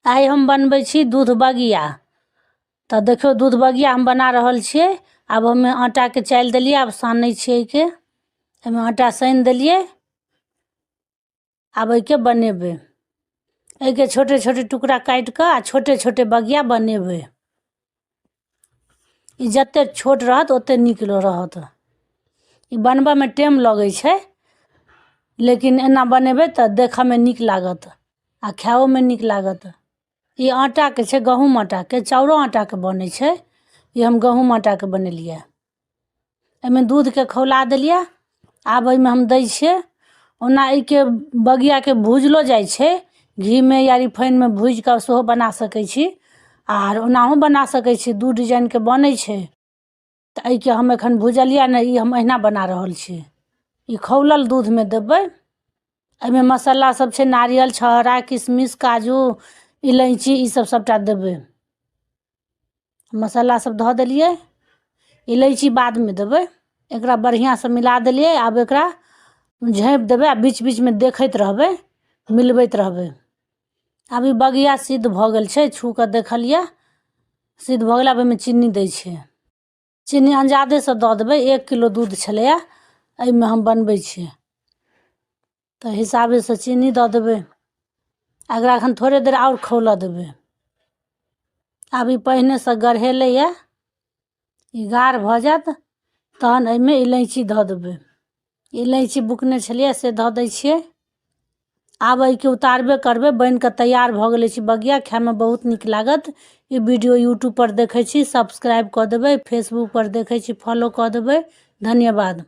आइ हम बनबै छी दूध बगिया। तऽ देखियौ दूध बगिया हम बना रहल छियै। आब ओहिमे आटाके चालि देलियै, आब सानै छियै एहिके। एहिमे आटा सानि देलियै, आब एहिके बनेबै। एहिके छोटे छोटे टुकड़ा काटि कऽ आ छोटे छोटे बगिया बनेबै। ई जतेक छोट रहत ओतेक नीक रहत। ई बनबऽमे टाइम लगै छै, लेकिन एना बनेबै तऽ देखऽमे नीक लागत आ खाइओमे नीक लागत। ई आटाके छै, गहूँम आटाके, चाउरो आटाके बनै छै। ई हम गहूँम आटाके बनेलियै। एहिमे दूधके खौला देलियै, आब एहिमे हम दै छियै। ओना एहिके बगियाके भुजलो जाइ छै, घीमे या रिफाइनमे भुजि कऽ सेहो बना सकै छी, आर ओनाहो बना सकै छी। दू डिजाइनके बनै छै। तऽ एहिके हम एखन भुजलियै नहि, ई हम अहिना बना रहल छी। ई खौलल दूधमे देबै। एहिमे मसाला सब छै, नारियल, छहोरा, किशमिश, काजू, इलायची, ई सब सबटा देबै। मसाला सब धऽ देलियै, इलायची बादमे देबै। एकरा बढ़िआँसँ मिला देलियै। आब एकरा झाँपि देबै आ बीच बीचमे देखैत रहबै, मिलबैत रहबै। आब ई बगिया सिद्ध भऽ गेल छै, छू कऽ देखलियै, सिद्ध भऽ गेल। आब एहिमे चीनी दै छियै। चीनी अंजादेसँ दऽ देबै। 1 किलो दूध छलैए, एहिमे हम बनबै छियै, तऽ हिसाबेसँ चीनी दऽ देबै। एकरा एखन थोड़े देर आओर खौलऽ देबै। आब ई पहिनेसँ गढ़ेलैए, ई गाढ़ भऽ जायत, तहन एहिमे इलायची धऽ देबै। इलायची बुकने छलियै से धऽ दै छियै। आब एहिके उतारबे करबै। बनि कऽ तैयार भऽ गेल अछि बगिया, खायमे बहुत नीक लागत। ई वीडियो यूट्यूबपर देखै छी, सब्सक्राइब कऽ देबै। फेसबुकपर देखै छी, फॉलो कऽ देबै। धन्यवाद।